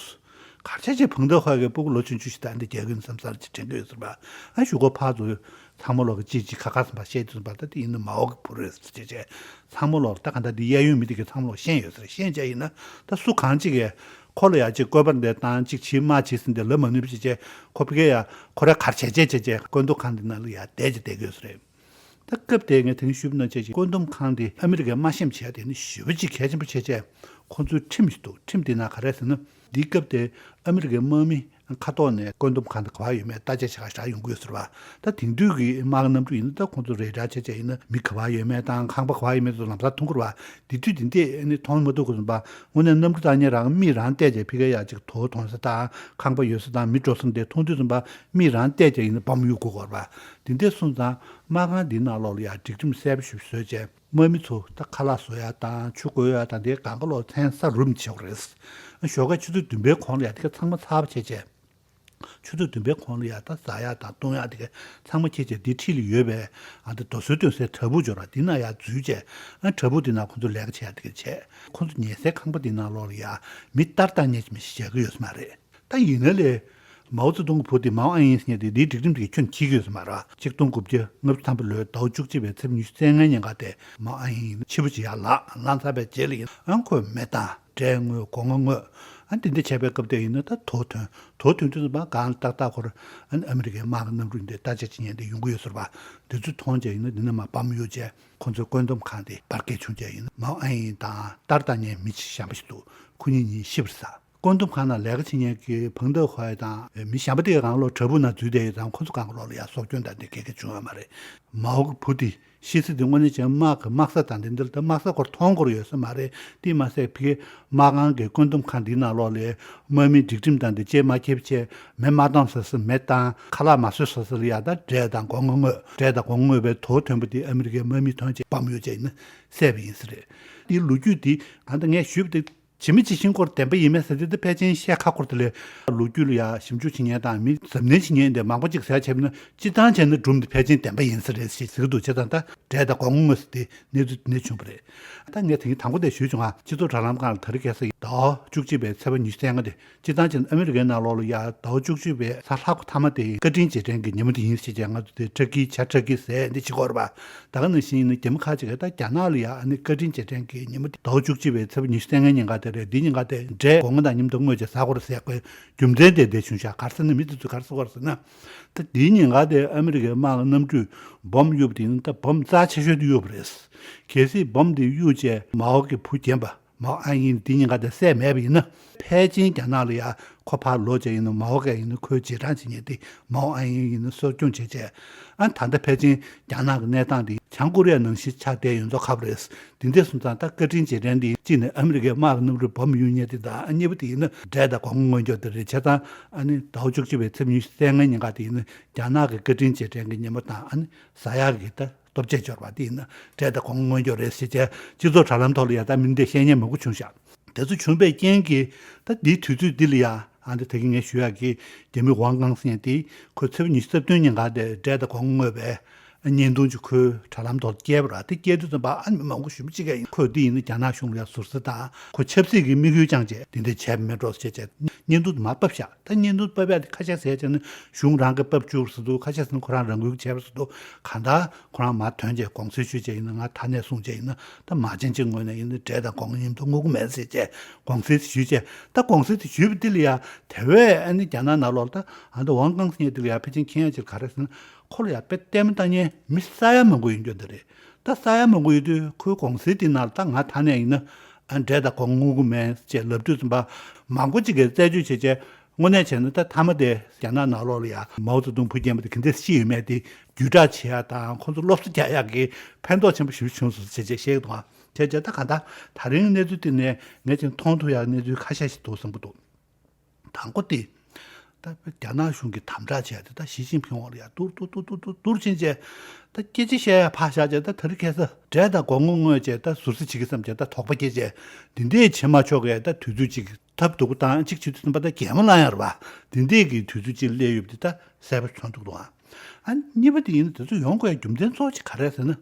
གར་བྱས་བྱས་ཕང་ཐང་ཧོ་གི་སྤུ་གུ་ལོ་ཆུང་ཆུང་ཞིག་ད་འདི་རྒྱག་གི་ཡིན་བསམ་ས་ཅིག་དྲན་གི་ཡོད་ཟེར་བ། ཨ་གཞུག་གུ་ཕར་ཚུར་ཚང་མ་ལོག་གི་ཅིག་ཅིག་ཁ་ཁ་ཟིན་པ་བཤད་དུས་ཟིན་པ་ད་དེ་ཡིན་ན་མའོ་གི་བུ་རེད་ཟེར་བྱས་བྱས་ཚང་མ་ལོག་ད་ག་འདྲ་འདི་གཡས་གཡོན་མི་དེ་གི་ཚང་མ་ལོག་ཤེས་ཡོད་ཟེར། ཤེས་བྱས་ཡིན་ན་ད་སུ་གང་ཅིག་གིས་ཁོ་ལ་ཡ་ཅིག་བཀོད་པ་འདི་བཏང་ཅིག་བྱེད་མ་བྱེད་ཟིན་དེ་ལབ་མ་ནུས་བྱས་བྱས་ཁོ་ཕ་གི་ཡ་ཁོ་ར་གར་བྱས་བྱས་བྱས་བྱས་བཀོད་འདོམས་ཁང་འདི་ནང་ལ་ཡ་བསྡད་ཀྱི་བསྡད་གི་ཡོད་ཟེར། ད་སྐབས་དེ་ངས་དེང་ཞུས་པ་ནང་བྱས་ཀྱི་བཀོད་འདོམས་ཁང་དེ་ཨ་མི་རི་ཀས་དམའ་ཤོས་བྱས་དེ་ནི་ཞེ་པོ་ཅིག་གལ་ཆེན་པོ་བྱས་བྱས་ཁོང་ཚོའི་ཁྲིམས་ཤིག་འདུག་ཁྲིམས་དེ་ནང་ག་རེ་ཟེར་ན། འདིའི་སྐབས་དེ་ཨ་མི་རི་ཀའི་དམག་མི་ཁ་ཐོག་ནས་བཀོད་འདོམས་ཁང་དེ་ག་པར་ཡོད་མེད་བརྟག་དཔྱད་བྱེད་ག་ཞག་ཡོང་གི་ཡོད་ཟེར་བ། ད་དེང་དུས་ཀྱི་དམག་གི་གནམ་གྲུ་ཡིན་ན་ད་ཁོང་ཚོ་རེ་ཌར་བྱས་བྱས་ཡིན་ན་མི་ག་པར་ཡོད་མེད་དང་ཁང་པ་ག་པར་ཡོད་མེད་ཚོ་ལམ་སང་མཐོང་གི་རེད་བ། དེ་དུས་དེ་འདྲས་ཨ་ནི་མཐོང་མ་ཐུབ་གི་ཟིན་པ། དངོས་གནས་གནམ་གྲུ་བཏང་མཁན་རང་མིས་རང་བལྟས་བྱས་ཕ་གི་ཡ་ཅིག་དོ་དོན་ས་དང་ཁང་པ་ཡོད་ས་དང་མི་འགྲོ་ས་འདི་མཐོང་དུས་ཙམ་པ་མིས་རང་བལྟས་བྱས་ཡིན་ན་བོམ་གཡུག་དགོས་ཀྱི་རེད་པ། དེ་འདྲས་སོང་ཙང་དམག་ཁང་འདིའི་ནང་ལོགས་ལ་ཡ་སྒྲིག་ཁྲིམས་གསལ་པོ་ཞིག་བཟོས་བྱས་དམག་མི་ཚོ་ད་ཁ་ལག་བཟོ་ཡ་དང་ཆུ་བསྐོལ་ཡ་དང་དེའི་སྒང་ག་ལོག་མཚན་ས་རུབ་བྱེད་དགོས་རེད། ཞོགས་ཀ་ཆུ་ཚོད་བདུན་པའི་གོང་ལ་ཡ་དེ་ག་ཚང་མ་ཚར་བ་བྱས་བྱས། ཆུ་ཚོད་བདུན་པའི་གོང་ལ་ཡ་ད་ཟ་ཡ་དང་བཏུང་ཡ་དེ་ག་ཚང་མ་ཁྱེར་བྱས་དེ་འཁྲིས་ལ་ཡོད་པའི་ཨ་ད་རྡོ་སོལ་བཏོན་སའི་བྲག་ཕུག་འབྱོར་བ་དེ་ན་ཡ་འཛུལ་བྱས་ཨ་བྲག་ཕུག་དེ་ན་ཁོ་ཚོ་ལས་ཀ་བྱེད་ཡ་དེ་ག་བྱས། ཁོ་ཚོ་ཉལ་སའི་ཁང་པ་དེ་ནང་ལོགས་ལ་ཡ་མི་ལྟར་ལྟར་ཉལ་གྱི་མི་ཞིག་བཞག་གི་ཡོད་ས་མ་རེད། ད་ཡིན་ན་ལས། མའོ་ཙེ་ཏུང་གི་བུ་དེ་མའོ་ཨན་ཡིན་ཟེར་མཁན་དེ་འདིའི་སྒྲིག་ཁྲིམས་དེ་ཁྱོན་ནས་འཁྱེར་གྱི་ཡོད་ས་མ་རེད། ཆིག་སྟོང་དགུ་བརྒྱ་ལྔ་བཅུ་ཐམ་པ་ལོའི་ཟླ་བ་བཅུ་གཅིག་པའི་ཚེས་ཉི་ཤུ་རྩ་ལྔའི་ཉིན་ཀ་དེ་མའོ་ཨན་ཡིན་ཕྱི་པོ་ཅིག་ཡར་ལངས་ལངས་ཚར་བའི་རྗེས་ལ་ཡིན་ཨང་ཁོས་མེ་བཏང་འབྲས་བརྔོས་སྒོ་ང་བརྔོས། ཨ་འདི་འདྲ་བྱས་པའི་སྐབས་དེ་ཡིན་ན་ད་དོ་ཐོན་དོ་ཐོན་དུས་ཙམ་པ་གང་ཏག་ཏག་ཁོར་ཨ་ནི་ཨ་མི་རི་ཀའི་དམག་གི་གནམ་གྲུ་འདི་བརྟག་དཔྱད་བྱེད་མཁན་དེ་ཡོང་གི་ཡོད་ཟེར་བ། དེ་ཚོས་མཐོང་བྱས་ཡིན་ན་འདི་ནས་མར་བམ་གཡུགས་བྱས་ཁོ་ཚོའི་བཀོད་འདོམས་ཁང་དེ་འབར་གས་བྱུང་བྱས་ཡིན་ན་མའོ་ཨན་ཡིན་དང་ཏར་ཏར་ཉན་མི་གཞན་པ་ཞིག་འདུག་ཁོ་གཉིས་གཉིས་ཤི་བར་ས། བཀོད་འདོམས་ཁང་ནང་ལས་ཀ་བྱེད་མཁན་གྱི་ཕང་ཐང་ཧོའེ་དང་མི་གཞན་པ་དེ་གའི་སྒང་ལོག་བྲག་ཕུག་ནང་འཛུལ་བསྡད་ཡོད་ཙང་ཁོ་ཚོ་སྒང་ག་ལོག་ལ་ཡ་སྲོག་སྐྱོན་དང་དེ་ག་ག་བྱུང་ཡོད་མ་རེད། མའོ་གི་བུ་དེ་ཤི་ས་དེ་དངོས་གནས་བྱས་ན་དམག་གི་དམག་ས་དང་དེ་འདིར་ད་དམག་ས་སྐོར་མཐོང་སྐོར་ཡོད་ས་མ་རེད། དེ་མ་ཟད་ཕ་གིའི་དམག་ཁང་གི་བཀོད་འདོམས་ཁང་འདིའི་ནང་ལོགས་ལ་དམག་མིའི་སྒྲིག་ཁྲིམས་དང་དེ་བཅས་མ་འཁྱེར་བྱས་མེ་མ་བཏང་ས་སུ་མེ་བཏང་ཁ་ལག་མ་བཟོས་ས་སུ་ལ་ཡ་ད་འབྲས་དང་སྒོ་ང་བརྔོས། འབྲས་དང་སྒོ་ང་བརྔོས་པའི་དོ་ཐོན་པོ་དེ་ཨ་མི་རི་ཀའི་དམག་མིས་ཐོན་བྱས་བམ་གཡུགས་བྱས་ཡིན་ན་བསད་པ་ཡིན་ས་རེད། དེའི་ལོ་རྒྱུས་དེ་ད་ལྟ་ངས་ཞུས་པ་དེ། ཇི་མ་ཇི་བཞིན་སྐོར་བདེན་པ་ཡིན་མིན་ཟེར་དེ་ད་ཕལ་ཆེར་བཤད་ཁག་པོ་རེད་དེ་ལས། ལོ་རྒྱུས་ལ་ཡ་ཞིབ་འཇུག་བྱེད་མཁན་དང་མི་གཟབ་ནན་བྱེད་མཁན་དེ་མང་པོ་ཅིག་ཟེར་བྱས་ན་སྤྱིར་བཏང་བྱས་ན་སྒྲུང་དེ་ཕལ་ཆེར་བདེན་པ་ཡིན་ས་རེད་ཞེས་ཟེར་གི་འདུག་བྱས་ཙང་ད་འབྲས་དང་སྒོ་ང་བརྔོས་ཟེར་དེ་གནས་ཚུལ་དེ་འདྲ་བྱུང་བ་རེད། ད་ངས་དེ་རིང་དང་པོ་དེ་ཞུས་བྱུང་ང་། སྤྱི་ཚོགས་དྲ་ལམ་སྒང་ལ་དེ་རིང་ཁ་སང་ཟླ་བ་བཅུ་གཅིག་པའི་ཚེས་པ་ཉི་ཤུ་རྩ་ལྔ་དེ་སྤྱིར་བཏང་བྱས་ན་ཨ་མི་རི་ཀའི་ནང་ལོགས་ལ་ཡ་ཟླ་བ་བཅུ་གཅིག་པའི་གཟའ་ལྷག་པ་མཐའ་མ་དེ་བཀའ་དྲིན་རྗེས་དྲན་གྱི་ཉིན་མོ་དེ་ཡིན་ཞེས་བྱས་ང་ཚོ་དེ་ཊར་ཀི་བྱ་ཊར་ཀི་ཟེར་འདི་བྱེད་ཀྱི་ཡོད་རེད་པ། ད་ག་ནང་བཞིན་ཡིན་ན་རྒྱ་མི་ཁག་ཅིག་གིས་ད་རྒྱ་ནག་ལ་ཡ་ཨ་ནི་བཀའ་དྲིན་རྗེས་དྲན་གྱི་ཉིན་མོ་དེ་ཟླ་བ་བཅུ་གཅིག་པའི་ཚེས་པ་ཉི་ཤུ་རྩ་ལྔའི་ཉིན་ཀ་དེ་རེད། འདིའི་ཉིན་ཀ་དེ་འབྲས་སྒོ་ང་དང་མཉམ་དུ་བརྔོས་བྱས་ཟ་དགོས་རེད་ཟེར་དགོས་རྒྱུ་མཚན་དེ་འདི་བྱུང་ཤག་ག་རེ་ཟེར་ན་མི་དེ་ཚོས་ག་རེ་ཟེར་གྱི་ཡོད་རེད་ཟེར་ན། ད་འདིའི་ཉིན་ཀ་དེ་ཨ་མི་རི་ཀའི་དམག་གི་གནམ་གྲུས་བོམ་གཡུགས་པ་དེ་ཡིན་ན་ད་བོམ་རྩ་ཆེ་ཤོས་དེ་གཡུགས་པ་རེད། གལ་སྲིད་བོམ་དེ་གཡུགས་བྱས་མའོ་གི་བུ་རྒན་པ། མའོ་ཨན་ཡིན་འདི་ཉིན་ཀ་དེ་བསད་མེད་པ་ཡིན་ན། ཕལ་ཆེར་རྒྱ་ནག་ལ་ཡ་ཁོ་ཕར་ལོག་བྱས་ཡིན་ན་མའོ་གས་ཡིན་ན་ཁོའི་རྗེས་འབྲང་བྱེད་མཁན་དེ་མའོ་ཨན་ཡིན་ཡིན་ན་གསོ་སྐྱོང་བྱས་བྱས། ཨ་ད་ལྟ་ཕལ་ཆེར་རྒྱ་ནག་གི་གནས་སྟངས་དེ་བྱང་ཀོ་རི་ཡ་ནང་བཞིན་ཆགས་བསྡད་ཡོད་མདོག་ཁ་པོ་རེད། དེ་འདྲ་སོང་ཙང་ད་བཀའ་དྲིན་རྗེས་དྲན་དེ་གཅིག་ནས་ཨ་མི་རི་ཀའི་དམག་གི་གནམ་གྲུས་བོམ་གཡུག་མཁན་དེ་དང་ཨ་གཉིས་པ་དེ་ཡིན་ན་འབྲས་དང་སྒོ་ང་བརྔོས་རྒྱུ་དེ་རེད། བྱས་ཙང་ཨ་ནི་ཟླ་བ་བཅུ་གཅིག་པའི་ཚེས་ཉི་ཤུ་རྩ་ལྔའི་ཉིན་ཀ་དེ་ཡིན་ན་རྒྱ་ནག་གི་བཀའ་དྲིན་རྗེས་དྲན་གྱི་ཉིན་མོ་དང་ཨ་ནི་ཟ་ཡག་གི་ད། ལྟོ་ཆས་འབྱོར་བ་དེ་ཡིན་ན་འབྲས་དང་སྒོ་ང་བརྔོས་རྒྱུ་རེད་ཟེར་བྱས་སྤྱི་ཚོགས་དྲ་ལམ་ཐོག་ལ་ཡ་ད་མི་འདི་བཤད་མཁན་མང་པོ་བྱུང་ཤག་དེ་ཚོ་བྱུང་བའི་རྐྱེན་གྱིས་ད་འདིའི་དུས་ཚོད་འདི་ལ་ཡ་ཨ་འདི་ད་གིན་ངས་ཞུ་ཡག་གི་རྒྱ་མི་ཝང་ཀང་ཟེར་མཁན་དེ་ཁོས་ཚེས་པ་ཉི་ཤུ་རྩ་བདུན་ཉིན་ཀ་དེ་འབྲས་དང་སྒོ་ང་བརྔོས་པའི་བརྙན་ཐུང་ཅིག་ཁོའི་དྲ་ལམ་ཐོག་ལ་བསྐྱལ་བ་ར། དེ་བསྐྱལ་དུས་ཙམ་པ་ཨ་ནི་མི་མང་པོ་ཞེ་པོ་ཅིག་གིས་ཁོས་འདི་ཡིན་ན་རྒྱ་ནག་གཞུང་ལ་ཡ་ཟུར་ཟ་དང་ཁོ་ཆབ་སྲིད་ཀྱི་དམིགས་ཡུལ་བཅངས་བྱས་དེ་འདྲ་བྱས་པ་མེད་འགྲོ་ཟེར་བྱས་བརྙན་ཐུང་དེ་མར་ཕབ་ཤག་ད་བརྙན་ཐུང་ཕབ་ཡག་དེ་ཁ་ཤས་ཟེར་བྱས་ན་གཞུང་རང་གིས་ཕབ་བཅུག་ཟེར་འདུག་ཁ་ཤས་ཟེར་ན་ཁོ་རང་རང་འགུལ་བྱས་པ་ཟེར་འདུག་གང་ལྟར་ཁོ་རང་མར་ཐོན་བྱས་དགོངས་སེལ་ཞུས་བྱས་ཡིན་ན་ང་ད་ནས་བཟུང་བྱས་ཡིན་ན་ད་མ་བྱན་གཅིག་ངོས་ནས་ཡིན་ན་འབྲས་དང་སྒོ་ང་མཉམ་དུ་བརྔོ་གི་མེད་ཟེར་བྱས་དགོངས་སེལ་ཞུས་བྱས། ད་དགོངས་སེལ་དེ་ཞུས་པ་འདི་ལ་ཡ་དེ་བས་ཨ་ནི་རྒྱ་ནག་ནང་ལོགས་ལ་ད་ཨ་ད་ཝང་ཀང་ཟེར་མཁན་འདི་ལ་ཡ་ཕལ་ཆེར་མཁྱེན་ཡག་ཅིག་ག་རེ་ཟེར་ན་ཁོ་ལ་ཡ་དཔེ་ལྟད་མོ་ལྟ་མཁན་མི་ས་ཡ་མང་པོ་ཡོད་རྒྱུ་འདི་རེད། ད་ས་ཡ་མང་པོ་ཡོད་དུས་ཁོའི་དགོངས་སེལ་འདི་ནང་ལ་ད་ང་ད་ནས་ཡིན་ན་ཨ་འབྲས་དང་སྒོ་ང་བརྔོ་གི་མེད་ཅེས་ལབ་དུས་ཙམ་པ་མང་པོ་ཅིག་གིས་རྩད་གཅོད་བྱས་བྱས། དངོས་གནས་བྱས་ན་ད་མཐའ་མ་དེ་རྒྱ་ནག་ནང་ལོགས་ལ་ཡ་མའོ་ཙེ་ཏུང་བུ་རྒན་པ་དེ་ག་འདྲས་ཤི་ཡོད་མེད་དེ་བརྒྱུད་བསྒྲགས་བྱེད་ཡག་དང་ཁོང་ཚོ་སློབ་གསོ་རྒྱག་ཡག་གི་ཕན་ཐོགས་ཆེན་པོ་ཞེ་པོ་བྱུང་སོང་ཟེར་བྱས་བཤད་ཀྱི་འདུག་ཨང་། བྱས་བྱས་ད་གང་ལྟར་ད་རིང་གནས་ཚུལ་དེ་ནས་ངས་ཀྱང་མཐོང་ཐུབ་ཡག་གནས་ཚུལ་ཁ་ཤས་ཤིག་འདུག་བསམ་གྱི་འདུག་དང་པོ་དེ་ད་རྒྱ་ནག་གཞུང་གིས་དམ་དྲག་བྱས་ཏེ་ད་ཞི་ཅིན་ཕིང་འོག་ལ་ཡ་ཏུར་ཏུར་ཏུར་ཏུར་ཏུར་ཏུར་ཕྱིན་བྱས་ད་སྐད་ཆ་བཤད་ཡ་ཕར་བཞག་བྱས་ད་དེ་རིང་ཁ་སང་འབྲས་དང་སྒོ་ང་བརྔོས་བྱས་ད་ཟུར་ཟ་བྱེད་ཀྱི་བསམ་བྱས་ད་དོགས་པ་སྐྱེས་བྱས་འདི་འདྲས་བྱེད་མ་ཆོག་གས་ད་དུས་ཚོད་ཅིག་ཐབས་སྡུག་པོ་བཏང་གཅིག་བྱེད་དུས་ཙམ་པ་ད་གད་མོ་ལངས་ཡ་རེད་བ། འདི་འདྲས་ཀྱི་དུས་ཚོད་ཅིག་སླེབས་ཡོད་པ་འདི་ད་གསལ་པོ་མཚོན་ཐུབ་འདུག་ཨང་། ཨ་གཉིས་པ་དེ་ཡིན་ན་དེ་ཚོ་ཡོང་དགོས་ཡ་རྒྱུ་མཚན་གཙོ་བོ་ཅིག་ག་རེ་རེད་ཟེར་ན།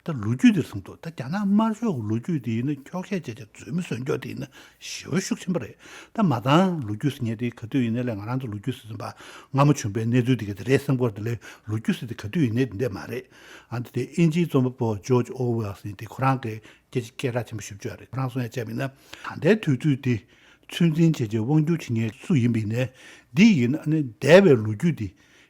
ད་ལོ་རྒྱུས་དེར་གསུངས་འདུག་ད་རྒྱ་ནག་དམར་ཤོག་གི་ལོ་རྒྱུས་དེ་ཡིན་ན་འཁྱོག་བཤད་བྱས་བྱས་རྫུན་མ་བཟོ་རྒྱུ་དེ་ཡིན་ན་ཞེ་པོ་ཤུགས་ཆེན་པོ་རེད། ད་མ་ཚང་ལོ་རྒྱུས་ཟེར་མཁན་དེ་ག་དུས་ཡིན་ནའི་ལས་ང་རང་ཚོ་ལོ་རྒྱུས་ཟེར་ཙམ་པ་སྔ་མོ་བྱུང་པའི་གནས་ཚུལ་དེ་ག་དེ་རེད་བསམ་གྱི་ཡོད་རེད་དེ། ལས་ལོ་རྒྱུས་ཟེར་དེ་ག་དུས་ཡིན་ནའི་དེ་འདྲས་མ་རེད། ཨ་འདི་དེ་དབྱིན་ཇིའི་རྩོམ་པ་པོ་ཇོརྗ་ཨོ་ཝེལ་ཟེར་དེ་ཁོ་རང་གི་སྐད་ཆ་སྐད་གྲགས་ཆེན་པོ་ཞེ་པོ་ཅིག་ཡོད་རེད། ཁོ་རང་གསུང་ཡ་བྱས་པ་ཡིན་ན། ད་ལྟའི་དུས་ཚོད་འདི་ཚོད་འཛིན་བྱེད་ཆེད་དབང་སྒྱུར་བྱེད་མཁན་སུ་ཡིན་པ་ཡིན་ནའི། འདི་ཡིན་ན་ནི་འདས་པའི་ལོ་རྒྱུས་འདི་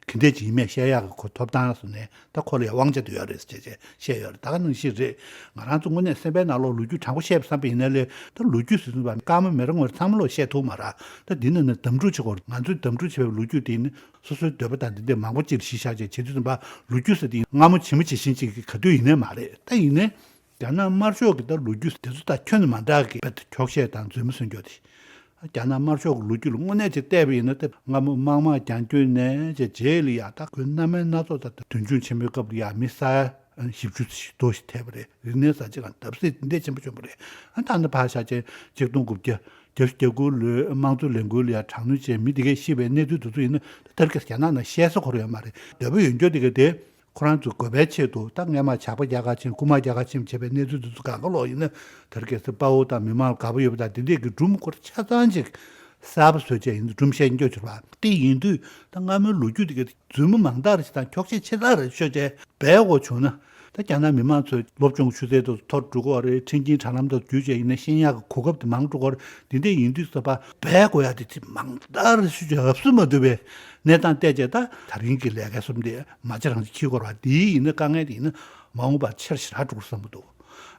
ག་འདྲས་ཅིག་ཡིན་མིན་བཤད་ཡག་གི་ཁོ་ཐོབ་ཐང་སོང་ནས། ད་ཁོ་ལ་ཡང་དབང་ཆ་དེ་ཡོད་རེད་ཟེར་བྱས་བཤད་ཡོད་རེད། ད་ག་ནང་བཞིན་རེད། ང་རང་ཚོ་དངོས་གནས་སེམས་པའི་ནང་ལོགས་ལོ་རྒྱུས་དྲང་པོ་བཤད་པ་བསམ་པ་ཡིན་ན་ལས། ད་ལོ་རྒྱུས་ཟེར་དུས་ཙམ་པ་སྐར་མ་མི་རེ་ངོ་རེ་ཚང་མ་ལོག་བཤད་ཐུབ་མ་རེད། ད་འདི་ནང་ནས་གདམ་འཁྲུག་བྱེད་དགོས་རེད། ང་ཚོས་གདམ་འཁྲུག་བྱས་པའི་ལོ་རྒྱུས་དེ་ནི་སོ་སོའི་འདོད་པ་དང་འདི་འདྲས་མང་པོ་ཅིག་གཞི་བཞག་བྱས་བྱེད་དུས་ཙམ་པ་ལོ་རྒྱུས་ཟེར་དེ་སྔ་མོ་ཕྱི་མོ་ཇི་བཞིན་ཅིག་གི་ག་དུས་ཡིན་ནའི་མ་རེད། ད་ཡིན་ནའི། རྒྱ་ནག་དམར་ཤོག་གི་ད་ལོ་རྒྱུས་དེ་ཚོ་དང་ཁྱོན་ནས་མ་འདྲ་གི་རྦད་དེ་འཁྱོག་བཤད་དང་རྫུན་མ་བཟོ་རྒྱུ་དེ། རྒྱ་ནག་དམར་ཤོག་གི་ལོ་རྒྱུས་ལ་དངོས་གནས་ཅིག་བལྟས་པ་ཡིན་ན། ད་སྔ་མོ་དམག་དམག་རྒྱང་སྐྱོད་ནས་བྱས་རྗེས་ལ་ཡ། ད་ཁོའི་རྣམ་སྨིན་སྣ་ཚོགས། ད་ད་དུས་འཁྱོངས་ཆེན་མོའི་སྐབས་ལ་ཡ་མི་ས་ཡ་བཞི་བཅུ་ཞིག་འདུ་ཞིག་ཐེབས་པ་རེད། རིག་གནས་གསར་བརྗེ་ཁང་བརྡབ་གསིག་འདི་འདྲས་ཆེན་པོ་བྱུང་བ་རེད། ཨ་ད་ནི་ཕར་བཞག་བྱས་གཅིག་སྟོང་དགུ་བརྒྱ་བརྒྱད་ཅུ་གྱ་དགུ་ལོའི་དམངས་གཙོའི་ལས་འགུལ་ལ་ཡ་དྲག་གནོན་བྱས་མི་དེ་གས་ཤི་བའི་གནས་ཚུལ་དེ་ཚོ་ཡིན་ན། ད་དེར་གས་རྒྱ་ནག་ནང་བཤད་ས་ཁོ་རང་ཡོད་མ་རེད། འདོད་པ་ཡོད་འགྱོ་དེ་གས་དེ། ཁོ་རང་ཚོའི་དགོས་པའི་ཆེད་དུ་ད་སྔས་མ་ཇག་པ་རྒྱག་ག་ཕྱིན། རྐུན་མ་རྒྱག་ག་ཕྱིན་བྱས་པའི་གནས་ཚུལ་དེ་ཚོ་གང་ག་ལོག་ཡིན་ན། དེར་གལ་སྲིད་དཔའ་བོ་དང་མི་མང་ལ་དགའ་པོ་ཡོད་པ་དང་དེ་འདྲས་ཀྱི་སྒྲུང་ཁོ་རང་ཆ་ཚང་ཅིག་གསར་པ་བཟོས་བྱས་ཡིན་སྒྲུང་བཤད་སྐྱོ་ཆེར་བ་དེ་ཡིན་དུས། ད་སྔ་མོའི་ལོ་རྒྱུས་དེ་ག་རྫུན་མ་མང་དག་རེ་ཞིག་དང་འཁྱོག་བཤད་ཆེ་དག་རེ་ཤོད་བྱས་སྦས་དགོས་བྱུང་ན། ད་རྒྱ་ནག་མི་མང་ཚོའི་སློབ་སྦྱོང་ཆུ་ཚད་དུ་མཐོ་རུ་འགྲོ་གི་རེད། མཁྲེགས་འཛིན་དྲ་ལམ་དུ་བརྒྱུད་བྱས་ཡིན་ན་ཤེས་ཡག་གི་གོ་སྐབས་དེ་མང་འགྲོ་གི་རེད། དེ་འདྲས་ཡིན་དུས་ཙམ་པ་སྦས་དགོས་ཡ་དེ་ཅིག་མང་དག་རེ་ཤོད་བྱས་ཧབ་སུ་མ་ཐུབ་པའི་གནས་སྟངས་བལྟས་བྱས། ད་ད་རིང་གི་ལས་ཀའི་བཟོ་འདྲ་མ་བྱེད་རང་བྱེད་འཁྱེར་དགོས་རེད་བ། དེ་ཡིན་ན་དཀའ་ངལ་དེ་ཡིན་ན་མ་འོངས་པར་ཆེ་རུ་ཞེ་དྲག་འགྲོ་གི་རེད་བསམ་གྱི་འདུག་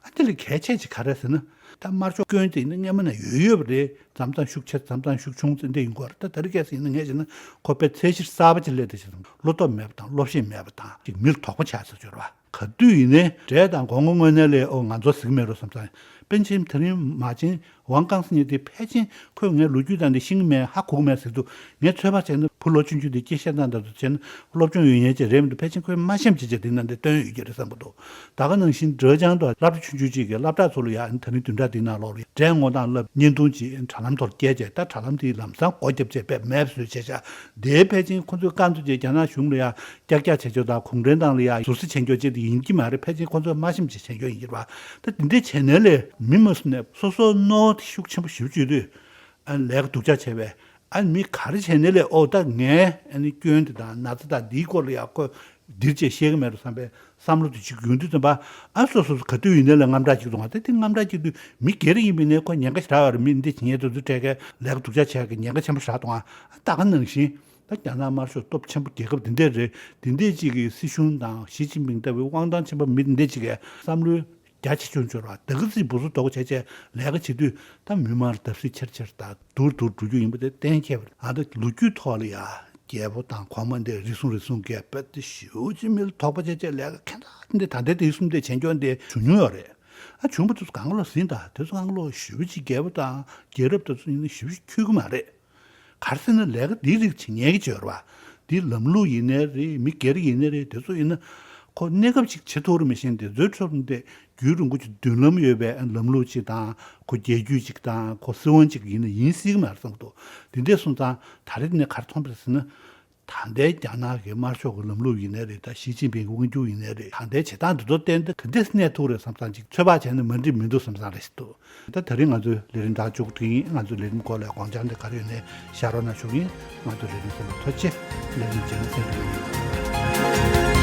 ཨ་དེ་ལས་གལ་ཆེ་ཅིག་ག་རེ་ཟེར་ན། ད་དམར་ཤོག་སྐྱོན་དེ་ཡིན་ན་སྔོན་མ་ནས་ཡོད་ཡོད་པ་རེད། མཚམས་མཚམས་ཤུགས་ཆེ། མཚམས་མཚམས་ཤུགས་ཆུང་ཙམ་འདྲ་ཡིན་དགོས་རེད། ད་དེ་རིང་ཁ་སང་ཡིན་ན་ངས་བྱས་ན་ཁོ་དཔེ་ཚད་གཞི་གསར་པ་ཅིག་སླེབས་བསྡད་ཤག་བློ་སྟོབས་མེད་པ་དང་བློ་ཤེད་མེད་པ་དང་ཅིག་མི་ལ་དོགས་པ་ཆགས་ཚར་ཡོད་རེད་བ། ག་དུས་ཡིན་ནའི་འདྲེ་དང་སྒོ་ང་དངོས་གནས་ལས། ཨོ་ང་ཚོ་ཟིག་མེད་རོ་བསམ་ཙང་། པཎ་ཆེན་དེ་རིང་མ་བྱན་ཝང་ཀང་ཟེར་མཁན་དེ་ཕལ་ཆེར་ཁོས་ངའི་ལོ་རྒྱུས་དང་འདི་ཤེས་ཀྱི་མེད། ཧ་གོ་གི་མེད་ཟེར་འདུག་ངས་ཚོད་དཔག་བྱས་ན་བུ་ལོ་ཆུང་ཆུང་དེ་སྐད་བཤད་སྟངས་དང་དུ་བྱས་ན་སློབ་སྦྱོང་ཡོད་མཁན་ཅིག་རེད་མི་འདུག་ཕལ་ཆེར་ཁོས་མ་ཤེས་ཅིག་ཅིག་དེ་ན་འདི་སྟོན་ཡོད་ཀྱི་རེད་བསམ་གྱི་འདུག་ད་ག་ནང་བཞིན་ཀྲེ་ཅང་དུ་སློབ་གྲྭ་ཆུང་ཆུང་ཅིག་གི་སློབ་གྲྭ་ཚོ་ལ་ཡ་ད་རིང་བདུན་ཕྲག་འདིའི་ནང་ལོགས་ལ་འདྲེ་བསྔོག་སྟངས་བསླབ། བརྙན་ཐུང་ཅིག་དྲ་ལམ་ཐོག་སྐྱེལ་བྱས། ད་དྲ་ལམ་དེའི་ལམ་སང་སྒོ་བརྒྱབ་བྱས་པས་མེད་བཟོས་བྱས་བཞག་དེའི་ཕལ་ཆེར་ཁོ་ཚོས་རྐང་བཙུགས་བྱས་རྒྱ་ནག་གཞུང་ལ་ཡ་ཀྱག་ཀྱག་བྱེད་ཆོག་དང་གུང་ཁྲན་ཏང་ལ་ཡ་ཟུར་ཟ་བྱེད་ཆོག་དེ་ཡིན་གྱི་མ་རེད། ཕལ་ཆེར་ཁོ་ཚོས་མ་ཤེས་བྱས་བྱེད་ཆོག་ཡིན་གྱི་རེད་བ། ད་དེ་འདྲས་བྱས་ནའི་ལས་མི་མ་སུ་ནས་སོ་སོ་རྣོ་དེ་ཤུགས་ཆེན་པོ་ཞེ་པོ་ཅིག་ཡོད་དུས། ཨ་ལས་ཀ་སྡུག་ཅག་བྱས་པས། ཨ་མི་ག་རེ་བྱས་ནའི་ལས། ཨོ་ད་ངའི་ཨ་ནི་སྐྱོན་དེ་དང་ན་ཚ་དང་འདིའི་སྐོར་ལ་ཡ་ཁོ་འདིར་བྱས་ཤེས་ཀྱི་མེད་རུ་བསམ་པའི་བསམ་བློ་དེ་ཅིག་ཡོང་དུས་ཙམ་པ། ཨ་སོ་སོ་སོ་ག་དུས་ཡིན་ནའི་ལས་དངངས་སྐྲག་ཅིག་འདུག་ཨ། ད་དེ་དངངས་སྐྲག་ཅིག་དུས་མི་སྒེར་ཡིན་པའི་ནས་ཁོ་ཉེན་ཁ་ཞེ་དྲག་ཡོད་རེད། མི་འདི་བྱེད་མཁན་དེ་ཚོ་གྲས་ཀའི་ལས་ཀ་སྡུག་ཅག་བྱས་ཀྱི་ཉེན་ཁ་ཆེན་པོ་ཞེ་དྲག་འདུག་ཨ། ད་ག་ནང་བཞིན། ད་རྒྱ་ནག་དམར་ཤོག་སྟོབས་ཆེན་པོ་རྒྱལ་ཁབ་འདི་འདྲས་རེད། འདི་འདྲས་ཅིག་གི་སྲིད་གཞུང་དང་ཞི་ཅིན་ཕིང་ལྟ་བུའི་དབང་ཐང་ཆེན་པོ་མི་འདི་འདྲས་ཅིག་གི་བསམ་བློའི་རྒྱ་ཆེ་ཆུང་འབྱོར་བ་དེ་ག་ཚོད་འབུ་སུ་དོག་བྱས་བྱས་ལས་ཀ་བྱེད་དུས། ད་མི་མང་ལ་བརྡབ་གསིག་ཆེར་ཆེར་དང་སྡུག་སྡུག་འགྲོ་རྒྱུ་ཡིན་པ་དེ་གཏན་འཁེལ་བ་རེད། ཨ་ད་ལོ་རྒྱུས་ཐོག་ལ་ཡ་རྒྱལ་པོ་དང་གོང་མ་འདི་རེ་ཟུང་རེ་ཟུང་གིས་རྦད་དེ་ཞེ་པོ་ཅིག་མི་ལ་དོགས་པ་བྱས་བྱས་ལས་ཀ་ཁྱད་མཚར་འདི་ད་ལྟའི་དེ་གསུམ་དེ་བྱེད་མཁན་འདི་བྱུང་མྱོང་ཡོད་རེད། ཨ་བྱུང་བ་དེ་ཚོ་གང་ག་ལོག་ཟིན། ད་དེ་ཚོ་གང་ག་ལོག་ཞེ་པོ་ཅིག་རྒྱལ་པོ་དང་རྒྱལ་རབས་དེ་ཚོ་ཡིན་ན་ཞེ་པོ་ཅིག་འཁྱོལ་གི་མ་རེད། ག་རེ་ཟེར་ན་ལས་ཀ་འདིའི་རིགས་བྱེད་མཁན་གྱི་བྱེད་པ་རེད་བ། འདི་ལམ་ལུགས་ཡིན་ནའི་རེད། མི་སྒེར་ཡིན་ནའི་རེད། དེ་ཚོ་ཡིན་ན་ཁོ་གནས་སྐབས་ཅིག་བྱེད་ཐུབ་རེད་མི་ཤེས། དེ་ཚོའི་ཁྲོད་ནས་རྒྱུན་རིང་པོ་ཅིག་མདུན་ལམ་ཡོད་པའི་ལམ་ལུགས་ཅིག་དང་། ཁོ་རྒྱལ་བརྒྱུད་ཅིག་དང་། ཁོ་སྲིད་དབང་ཅིག་ཡིན་ན་ཡིན་སྲིད་ཀྱི་མ་རེད་བསམ་གྱི་འདུག་དེ་འདྲས་སོང་ཙང་ད་རེས་ནས་ག་རེ་མཐོང་པ་རེད་ཟེར་ན། ད་ལྟའི་རྒྱ་ནག་གི་དམར་ཤོག་གི་ལམ་ལུགས་ཡིན་ནའི་རེད། ད་ཞི་ཅིན་ཕིང་གི་དབང་སྒྱུར་ཡིན་ནའི་རེད། ད་ལྟའི་བྱེད་སྟངས་འདི་ཚོ་བསྟན་ཏེ་ག་འདྲས་གནས་ཐུབ་རེད་བསམ་ཙང་ཅིག་ཚོད་དཔག་བྱས་ན་མ་འགྲིག་མི་འདུག་བསམ་ཙང་རེད་ཤག་འདུག་ད་དེ་རིང་ང་ཚོའི་ལས་རིམ་ད་མཇུག་སྒྲིལ་ཡིན། ང་ཚོའི་ལས་རིམ་སྐོར་ལ་དགོངས་འཆར་འདི་ག་རེ་ཡོད་ནའི་བཞག་རོགས་གནང་ཞུ་གི་ཡིན། ང་ཚོའི་ལས་རིམ་གསན་པར་ཐུགས་རྗེ་ཆེ། ལས་རིམ་རྗེས་མ་གསན་རོགས་གནང་།